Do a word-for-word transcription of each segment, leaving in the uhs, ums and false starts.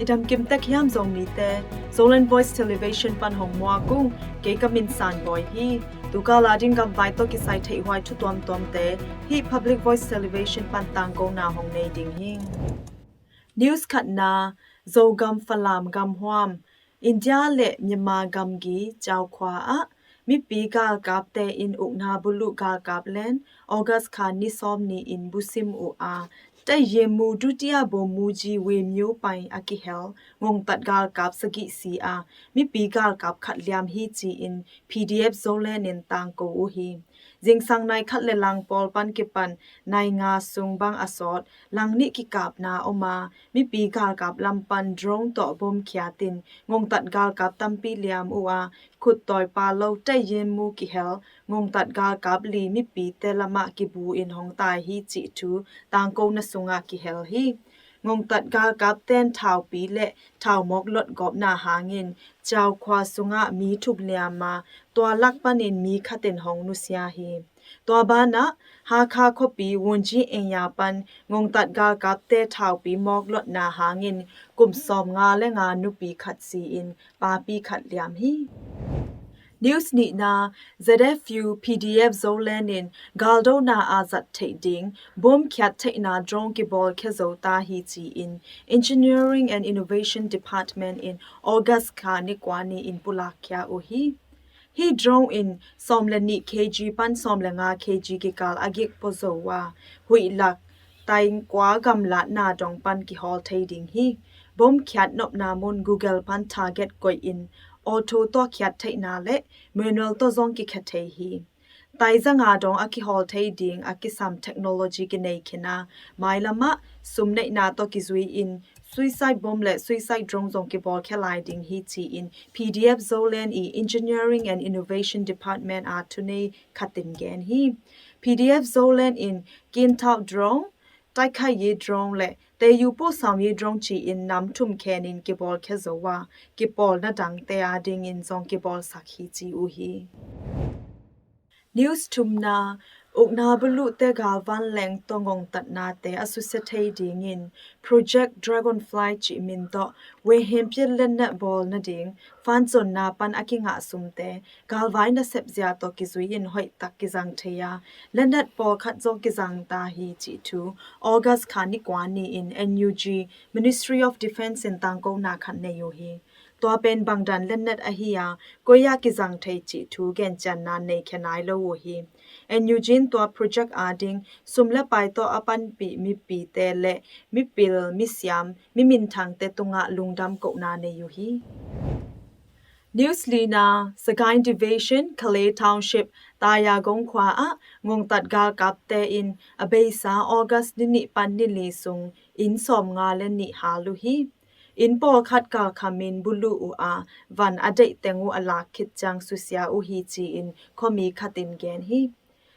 I damkim tek hiam Zomite? Zoland Voice Television pan hong muak ung. Kei ka min San Bawi hi. Tukal a ding gamvai tawh kisai theihhuai thu tuamtuamte hih Public Voice Television pan tangkona hong nei ding hi. News khatna, Zogam Falam gamhuam, India le Myanmar gamgi Chau khua ah mipi galkapte in ukna buluh galkap len August kha ni sawm ni-in busim uh a, Taiyin mu dutia bo mu ji we myu pai a kihel ngongtat galkap sagih si a, mipi galkap khat liam hi ci-in P D F Zoland in tangko uh hi. Zingsang nai khat le lang pawl pan kipan nai nga sung bang a sawt lang nih kikapna om a, mipi galkap lam pan drone tawh bom khiat in ngongtat galkap tampi liam uh a, khut tawi pa lo Taiyin mu kihel ngongtat galkap li mipite lamah kibu in hong tai hi cih thu tangkona sungah kihel hi. Ngongtat galkap ten thaupi le thaumawk lot gawpna hangin Chau khua sungah mi thum liam a, tua lak panin mi khat in hong nusia hi. Tua banah Hakha khuapi Wunji Enya pan ngongtat galkapte thaupi mawk lotna hangin kum sawm nga le nga nupi khat si-in papi khat liam hi. News nihna, Z F U P D F Zoland in galdona a zat theih ding bom khiat theihna drone kibawl khia zo ta hi ci-in Engineering and Innovation Department in August kha ni kua ni-in pulak khia uh hi. Hih drone in sawm le nih K G pan sawm le nga K G kikal a gik pua zo a, huih lak tai kua gamlatna dong pan kihawl thei ding hi. Bom khiat nopna mun Google pan target koih in auto tawh khiat theihna le manual tawh zong kikhia thei hi. Tai za nga dong a kihawl thei ding a kisam technology kinei khin a, mailamah sum neihna tawh kizui in suicide bomb le suicide drone zong kibawl khia lai ding hi ci-in P D F Zoland i Engineering and Innovation Department a thunei khat in gen hi. P D F Zoland in Kintau drone, Taikhayi drone le Teyu Posangyi drone ci-in nam thum khen in kibawl khia zo a, kipawlna dangte a dingin zong kibawlsak hi ci uh hi. News thumna, ukna buluhte galvan leng tawh ngongtatnate a susia thei dingin Project Dragonfly cih min tawh wehempit lennat bawl nading fancawnna pan a kingah sumte galvai nasep zia tawh kizui in hoihtak kizang thei a, lennat pawlkhat zong kizang ta hi cih thu August kha ni kua ni-in N U G Ministry of Defence in tangkona khat nei uh hi. Tua pen bangdan lennat ahi a, koi ah kizang thei cih thu gencianna nei khia nai lo uh hi. N U G in tua project a ding sum le pai tawh a panpih mipite le mipil, misiam, miminthangte tungah lungdam kohna nei uh hi. News lina, Sagaing Division, Kalay Township, Tayagong khua ah ngongtat galkapte in a beisa August ni nih pan ni li sung inn sawm nga le nih hal uh hi. Inn pawlkhat kalkhamin buluh uh a, van a deih teng uh a lak khit ciang susia uh hi ci-in khuami khat in gen hi.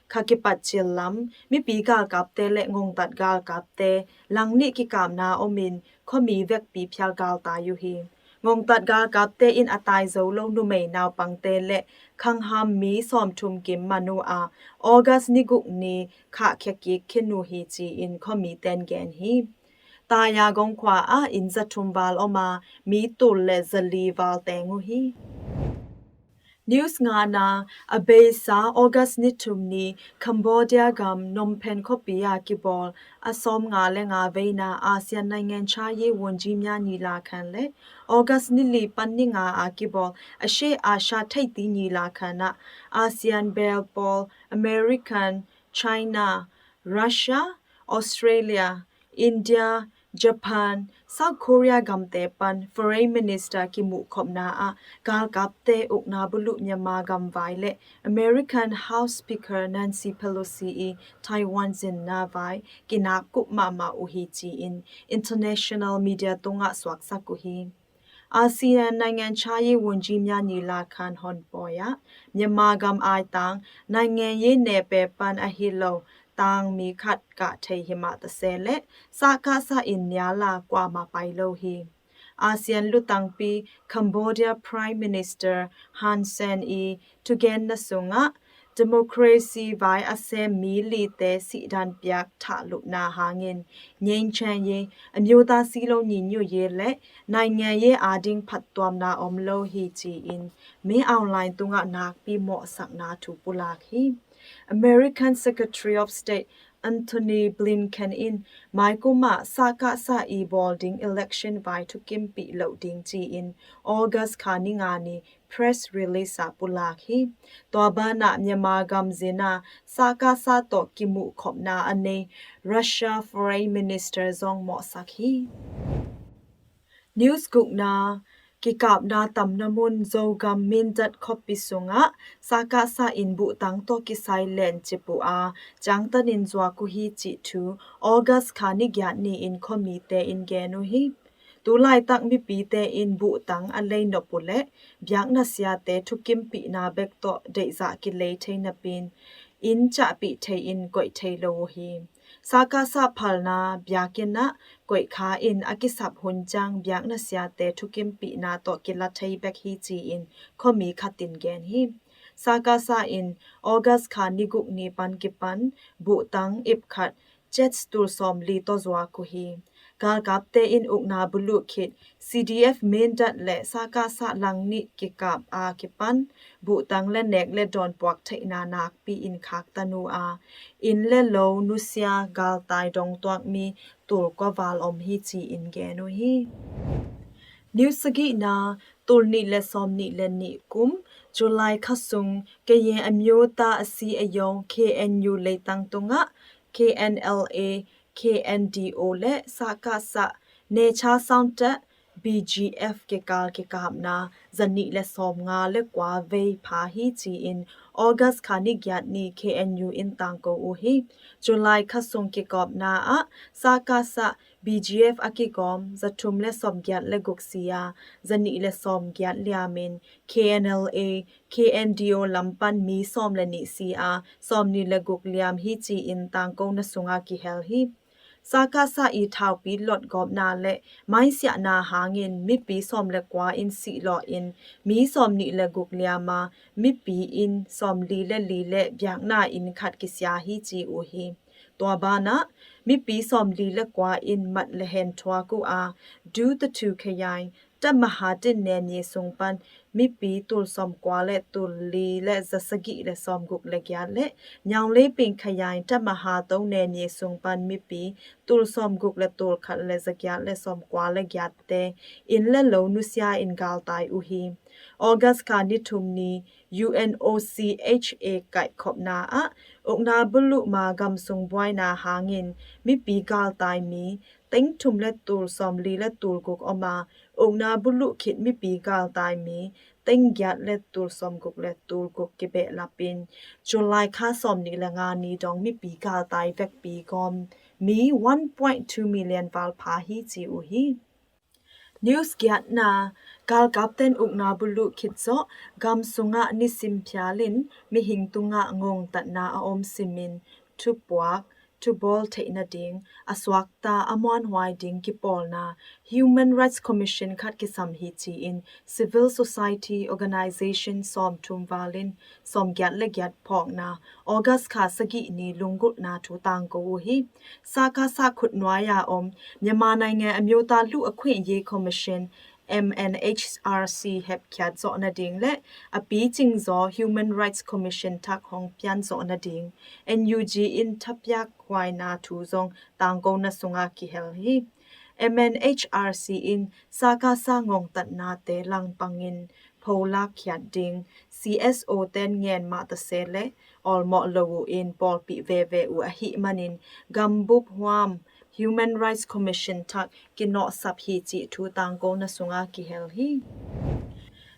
Kha kipat cil lam, mipi galkapte le ngongtat galkapte lang nih kikapna omin khuami vekpi phial gal tai uh hi. Ngongtat galkapte in a tai zo lo numei naupangte le khangham mi sawmthum kim man uh a, August ni guk ni khahkhia kik khin uh hi ci-in khuamite in gen hi. Tayagong khua ah inn za thum val om a, mi tul le za li val teng uh hi. News ngana, a beisa August ni thum ni Cambodia gam Phnom Penh khuapi a kibawl a sawm nga le nga veina ASEAN naingan chayi wunji mya nyi lakhan le August ni li pan ni nga a kibawl a she a sha theiti nyi lakhan ah ASEAN bel pawl American, China, Russia, Australia, India, Japan, South Korea gamte pan Foreign Minister kimuhkhopna ah galkapte ukna buluh Myanmar gamvai le American House Speaker Nancy Pelosi i Taiwan zinna vai kinak kup mahmah uh hi ci-in international media tungah suaksak uh hi. ASEAN naingan chayi wunji mya nyi lakhan honpawi ah Myanmar gam aitang naingan yi nepe pan ahi lo tang mi khat kah thei himah tase le sahkahsah in niala kuamah pai lo hi. ASEAN lutangpi Cambodia Prime Minister Hun Sen i thugenna sungah Democracy vai a sem mi lite sihdan piak thahlupna hangin ငြိမ်းချမ်းရေး၊ အမျိုးသားစည်းလုံးညီညွတ်ရေး le နိုင်ငံရေး ading phattuamna om lo hi ci-in Min Aung Hlaing tungah nakpi mawhsakna thu pulak hi. American Secretary of State Antony Blinken in maikum ah sakasa i bawl ding election vai thukimpih loh ding ci-in August kha ni nga ni press release ah pulak hi. Tua banah Myanmar gamzin ah sakasa tawh kimuhkhopna a nei Russia Foreign Minister zong mawhsak hi. News gukna, kikapna tamna mun Zogam Mindat khuapi sungah sakasa in buhtang tawh kisai lencip uh a, ciangtanin zuak uh hi cih thu August kha ni giat ni-in khuamite in gen uh hi. Tulaitak mipite in buhtang a leinop uh leh biakna siate thukimpihna bek tawh deihzah kilei thei napi-in inn ciahpih thei-in koih thei lo uh hi. Sakasa phalna biakinn ah koihkha in a kisap hun ciang biakna siate thukimpihna tawh kila thei bek hi ci-in khuami khat in gen hi. Sakasa in August kha ni guk ni pan kipan buhtang ip khat jet tul sawmli tawh zuak uh hi. Galkapte in ukna buluh khit C D F Mindat le sakasa lang nih kikap a kipan buhtang le nek le dawn puak theihna nakpi in khaktan uh a, inn le lo nusia galtai dongtuak mi tul kua val om hi ci-in gen uh hi. News sagihna, tul nih le sawmnih le nih kum July kha sung Kayeng Amyotha Asi Ayong K N U leitang tungah K N L A, K N D O le sakasa necha saunta B G F kikal kikapna zanih le sawmnga le kua vei pha hi ci-in August kha ni giat ni K N U in tangko uh hi. July kha sung kikawpna ah sakasa B G F a kigawm zathum le sawmgiat le guk si a, zanih le sawmgiat liamin K N L A, K N D O lam pan mi sawm le nih si a, sawmnih le guk liam hi ci-in tangkona sungah kihel hi. Sakasa i thaupi lotgawpna le mainsiahna hangin mipi sawm le kua in sihlawh in mi sawmnih le guk liam a, mipi in sawmli le li le biakna inn khat kisia hi ci uh hi. Tua banah mipi sawmli le kua in mat le hen thuak uh a, Dutatu Khayai Tamahatin neni sung pan mipi tul sawmkua le tul li le zasagih le sawmguk le giat le Nyaungleping Khayai Tamahato neni sung pan mipi tul sawmguk le tul khat le zagiat le sawmkua le giatte inn le lo nusia in galtai uh hi. August kha ni thum ni U N O C H A kaihkhopna ah ukna buluh ma gamsung buaina hangin mipi galtai mi teng thum le tul sawmli le tul guk om a, ukna buluh khit mipi galtai mi teng giat le tul sawmguk le tul guk kibehlapin July kha sawmnih le nga ni dong mipi galtai vekpi gawm mi one point two million val pha hi ci uh hi. News giatna, galkapten ukna buluh khit zawh gam sungah nisim phialin mihing tungah ngongtatna a om simin thupuak thubawl theih nading a suakta a muanhuai ding kipawlna Human Rights Commission khat kisam hi ci-in civil society organization sawmthum valin sawmgiat le giat phawkna August kha sagih ni lunggulhna thu tangko uh hi. Sakasa khutnuai a om Myanmar နိုင်ငံအမျိုးသားလူ့အခွင့်အရေးကော်မရှင် M N H R C hepkhiat zawh nading le a picing zaw Human Rights Commission thak hong pian zawh nading N U G in thapiak huaina thu zong tangkona sungah kihel hi. M N H R C in sakasa ngongtatnate langpangin pholak khiat ding C S O ten ngen mah tase le awlmawh lo uh in pawlpih veve uh ahih manin gambup huam Human Rights Commission thak kinawhsap hi cih thu tangkona sungah kihel hi.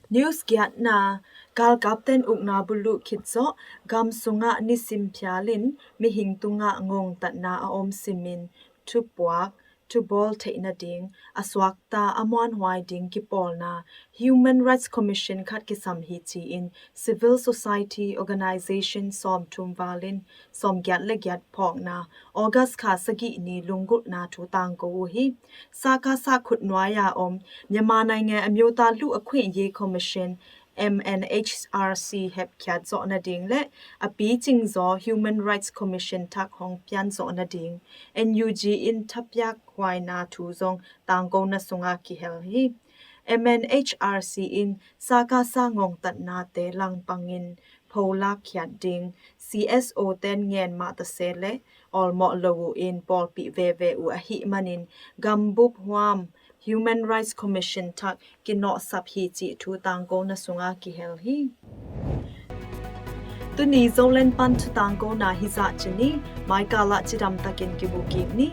News giatna, galkapten ukna buluh khit zawh gam sungah nisim phialin mihing tungah ngongtatna a om simin thupuak thubawl theih nading a suakta a muanhuai ding kipawlna Human Rights Commission khat kisam hi ci-in civil society organization sawmthum valin sawmgiat le giat phawkna August kha sagih ni lunggulhna thu tangko uh hi. Sakasa khutnuai a om Myanmar နိုင်ငံအမျိုးသားလူ့အခွင့်အရေးကော်မရှင် M N H R C hepkhiat zawh nading le a picing zaw Human Rights Commission thak hong pian zawh nading N U G in thapiak huaina thu zong tangkona sungah kihel hi. M N H R C in sakasa ngongtatnate langpangin pholak khiat ding C S O ten ngen mah tase le awlmawh lo uh in pawlpih veve uh ahih manin gambup huam Human Rights Commission thak kinawhsap hi cih thu tangkona sungah kihel hi. Tuni Zoland pan thu tangkona hizah cih ni. Maikal ah cidamtakin kimu kik ni.